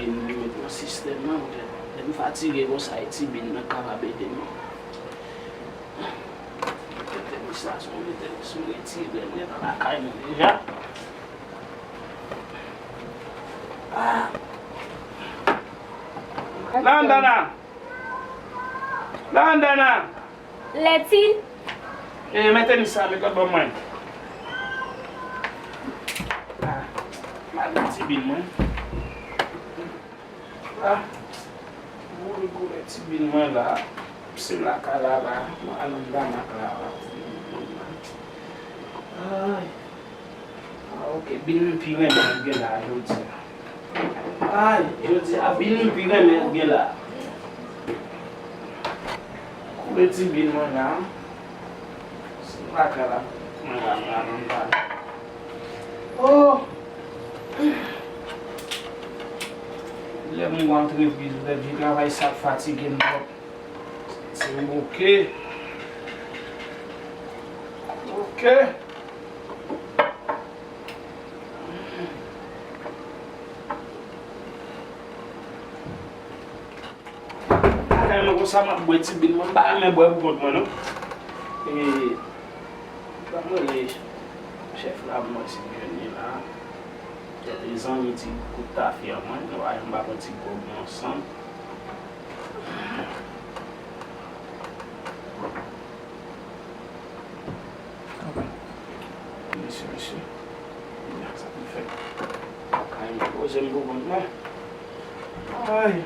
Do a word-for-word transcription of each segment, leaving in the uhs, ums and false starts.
M met nan sistèm nan, lè m fatige konsa, e Tibin nan kapab ede m. Mete m sa, si m mete m, si m retire m nan lakay mwen deja. Ah. Landana! Landana! Lètin. E, mete m sa, met lòt bò mwen. Ah, m al met Tibin mwen. Ah, m koule Tibin mwen la. Se lakay la la. Mwen al anndan lakay la la. Ay. Ah, ok, Bin m pi renmen l gen la jodi a. Ay, jodi a Bin m pi renmen l gen la. Koule Tibin mwen la. Se pa ka la. Mwen la, mwen la, mwen la. Oh! Lè m gwa antrepriz, lè vye travay sa ap fatige m twòp. Se ok. Ok. Kay mwen konsa, m ap bwè Tibin mwen. M pa renmen bwè pou kont mwen, non. E, ban m rele chèf la pou m wè si l jwenn li la. Kèk zanmi ti kout tafya mwen. Nou pa janm pa pran ti gwòg nou ansanm. Mesye, mesye. Sa pou fè. Kay mwen poze m pou kont mwen. Ay.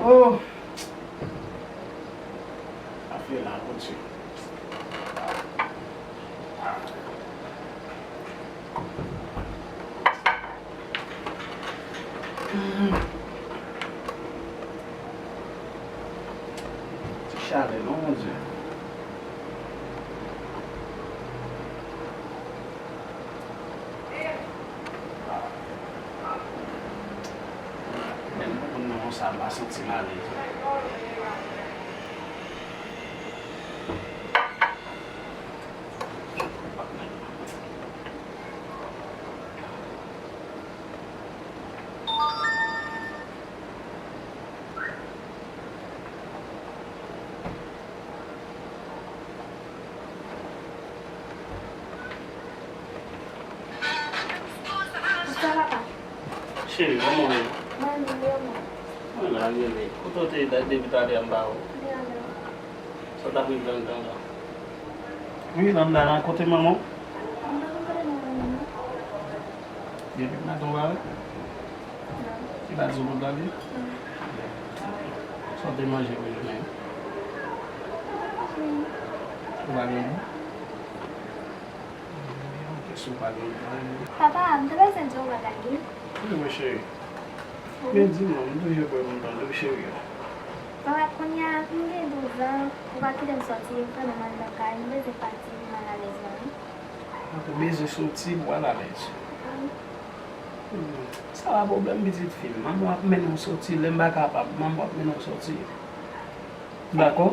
Oh! Afè la, Bondye. Ti chalè non, Bondye. Menm moun nan konsa, m pa santi m alèz. Bonswa, papa. Cheri, kòman w ye? Mwen, mwen, mwen. Mwen la, rele. Kote w te ye depi talè a m pa wè w? Mwen la. Sa w t ap regle anndan la? Wi, anndan la, kote manman w? Mwen pa konn kote manman m, non. Depi maten w pa wè? Non. Li pa di w pou l ale? Non. Sa w te manje pou jounen an? Wi. Ou pa gen dlo? Kèso pa gen dlo? Papa, m te bezwen di w yon bagay, wi. Wi, mon cheri. Wi. Men di m non, m toujou prè pou m tande w, cheri. Papa, kounye a, m gen douz an, ou pa kite m sòti, m fè menm anndan kay, m bezwen pati pou m al alèz la, wi. Donk, ou bezwen soti pou w al alèz. Wi. Hmm, sa pa pwoblèm, pitit fi m. Manman w ap mennen w soti, lè m pa kapab, manman w ap mennen w soti. Dakò?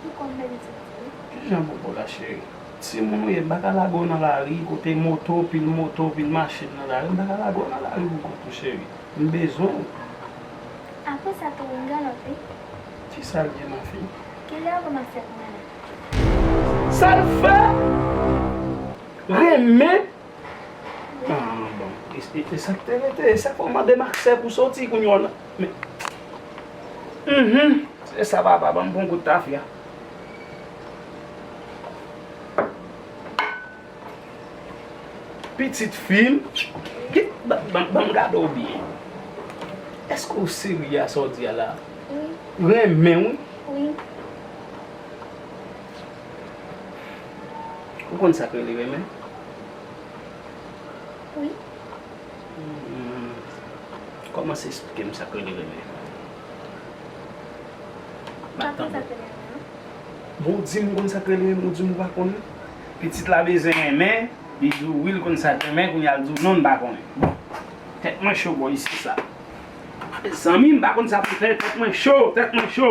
Ou konn men pitit fi. Kijan popo la, cheri? Timoun ou ye, m pa ka lage w nan lari, kote moto, pil moto, pil machin nan lari, m pa ka lage w nan lari pou kont ou, cheri. M bezwen w. Apre sa tou, m galante. Kisa l ye, ma fille? Kilè w kòmanse renmen? Sa l fè? Renmen? Ah, bon. E, e, e sa k te rete? E sa k fè w mande m aksè pou soti kounye a la? Men, mhm. Se sa, papa, ban m pran gout tafya. Pitit fi m, ki, ban, ban, ban m gade w byen. Èske w serye a sa w di a la? Wi. Renmen, wi. Wi. Ou konn sa k rele renmen? Wi. Hmm. Kòmanse esplike m sa k rele renmen. M ap tande. Bon, di m ou konn sa k rele renmen, ou di m ou pa konnen. Pitit la bezwen renmen, li di w wi, l konn sa k renmen, kounye a l di w non, l pa konnen. Bon, tèt mwen cho bò isi sa. Mezanmi, m pa konn sa pou m fè, tèt mwen cho, tèt mwen cho.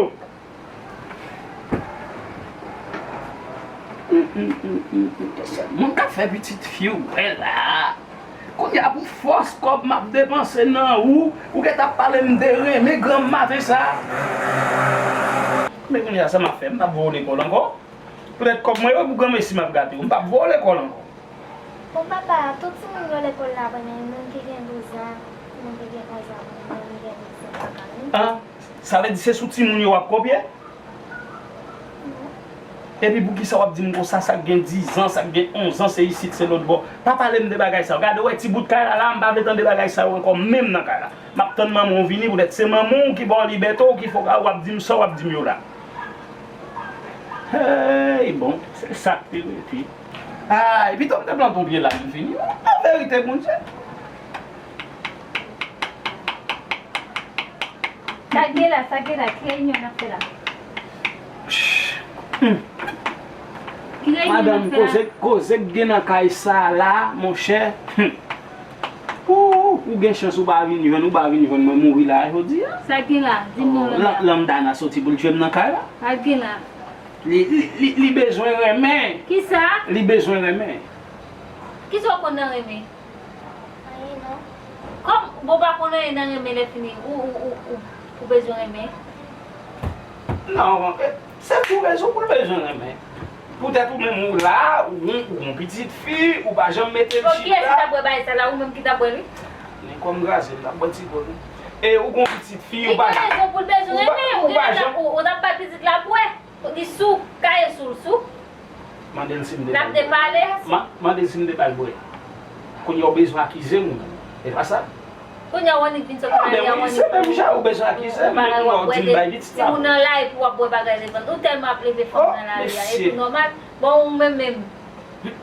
Hum, hum, hum, hum, hum. Moun k ap fè pitit fi w wè la. Kounye a pou fòs kòb m ap depanse nan ou, ou gentan ap pale m de renmen granm maten sa. Men kounye a sa m ap fè, m p ap voye w lekòl ankò. Poutèt kòb mwen yo pou granmesi m ap gate w, m p ap voye w lekòl ankò. Bon papa, tout timoun yo lekòl la, mwen menm ki gen douz an, timoun ki gen onz an, mwen menm ki gen douz an, papa menm. An, sa vle di se sou timoun yo w ap kopye? Epi poukisa w ap di m konsa, sa k gen diz an, sa k gen onz an, se isit, se lòt bò. Pa pale m de bagay sa yo. Gade, w wè ti bout kay la, la, m pa vle tande bagay sa yo ankò, menm nan kay la. M ap tann manman w vini, poutèt se manman w ki ba w libète w, ki fè w ap di m sa w ap di m yo la. Hey, bon, se sa k te rete. Ay, pito m te plante yon pye la, m vini. An verite, Bondye. Sa gen la, sa gen la, ki reyinyon n ap fè la? Ki reyinyon n ap fè la? Madanm, koze, koze k gen nan kay sa la, monchè. Ou, ou gen chans ou pa vin jwenn, ou pa vin jwenn mwen mouri la jodi a. Sa gen la, di m non, Landa. Landana soti pou l tchwe m nan kay la. Sa gen la. Li, li, li, li bezwen renmen. Kisa? Li bezwen renmen. Kisa w konn nan renmen? Anyen non. Kòm bon pa konn anyen nan renmen lè fini, ou, ou, ou, ou, ou bezwen renmen? Non, e, se pou rezon pou l bezwen renmen. Poutèt ou menm ou la, ou gon, ou gon pitit fi, ou pa janm mete l chita. Bon, kiyès ki t ap bwè bagay sa la, ou menm ki t ap bwè l wi? Men kòm kraze, m t ap bwè ti gòl wi. E ou gon pitit fi, ou pa janm. Li gen rezon pou l bezwen renmen, ou gen rezon, ou, ou t ap bay pitit la bwè. Li sou, kaye sou l sou. Mande l si m te ba l bwè. N ap depale. Ma-, mande l si m te ba l bwè. Kounye a w bezwen akize m ou menm. E pa sa? Kounye a w annik vin sot nan lari a, w annik. Wi, se menm jan ou bezwen akize m, epi w di m bay pitit la. Timoun nan la epi w ap bwè bagay devan l. Ou tèlman ap leve fanm nan lari a, e tou nòmal. Bon, ou menm menm.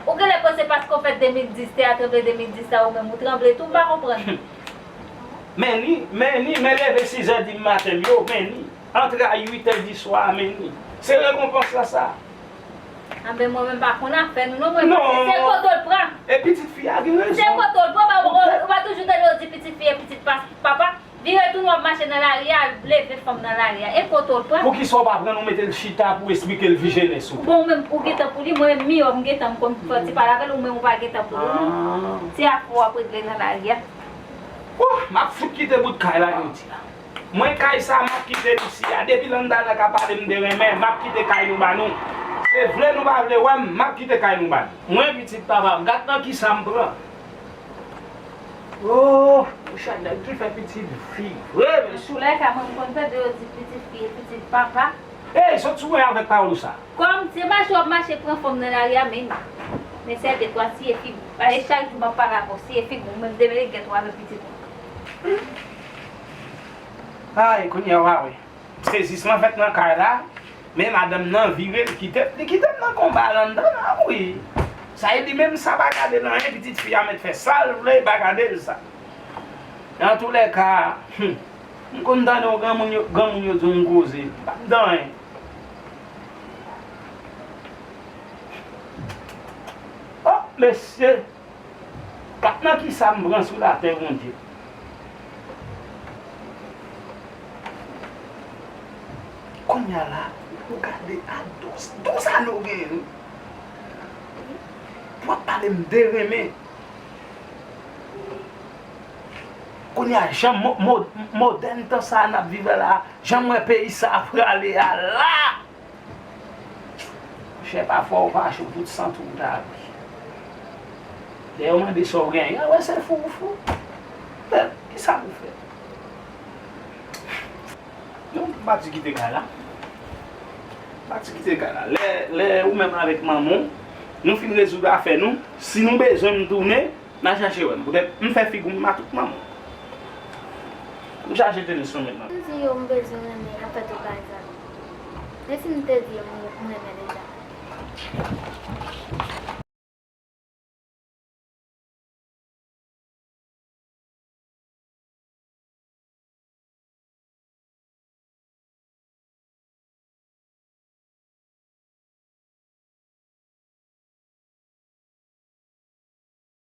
Ou genlè panse paske w fèt de mil dis, te a tranble de mil dis la, ou menm ou tranble tou, m pa konprann. Men ni, men ni, men leve sizè di maten m yo, men ni. Antre a uitè di swa a, men ni. Se rekonpans lan sa. Anben mwen menm pa konn afè nou non, mwen panse se kote w pran. E pitit fi a gen rezon. Se kote w pran, pa ou, ou pa toujou tande yo di pitit fi e pitit pa, papa. Vire tounen w ap mache nan lari a, al leve fanm nan lari a. E kote w pran. Poukisa w pa pran l ou mete l chita pou esplike l vi jenès ou? Bon, ou menm ou gentan pou li, mwen menm miyò m gentan m konn fè ti pale avè l, ou menm ou pa gentan pou li non. Se afè w ap regle nan lari a. Oh, m ap fout kite bout kay la jodi a. Mwen kay sa m ap kite l isi a. Depi Landana ka pale m de renmen, m ap kite kay nou ba nou. Se vle nou pa vle wè m, m ap kite kay nou ba nou. Mwen pitit papa m, gad nan kisa m pran. Oh, monchè nèg ki fè pitit fi vre mesye. Sou lè ka mwen m konn tande yo di pitit fi e pitit papa. Ey, sot sou mwen avèk pawòl ou sa. Kòm se mache w ap mache pran fanm nan lari a, men men sèl de twa siye figi w. Paske chak jou m ap pale avè w, siye figi w, ou menm demele gèt ou avèk pitit ou. Ay, kounye a w a wè. Sezisman fèt nan kay la, men madanm nan vire l kite, li kite m nan konba Landana wi. Sa e li menm sa pa gade l anyen, pitit fi a mèt fè sa l vle, pa gade l sa. Antoulèka, hum, m konn tande yon granmoun yo, granmoun yo di yon koze, m p ap di anyen. Oh, mesye! Gad nan kisa m pran sou latè, Bondye. Kounye a la, ou gade a douz, douz ane w genyen wi. Pou w ap pale m de renmen. Kounye a, jan mo-, mo-, modèn tan sa a n ap viv la, jan m wè peyi sa a prale a la. Monchè, pafwa ou fache, ou fout santi w ta ri. Lè yo mande sa w genyen, a wè se fou ou fou. Kisa pou fè? Non, m pati kite kay la. M pati kite kay la. Lè, lè ou menm avèk manman w, nou fin rezoud afè nou, si nou bezwen m tounen, n a chache wè m. Poutèt m fè figi m a tout manman w. M chache tenis nou met nan. M di yo m bezwen renmen, an fèt ou pa zanmi. Men si m te di yo m, m renmen deja.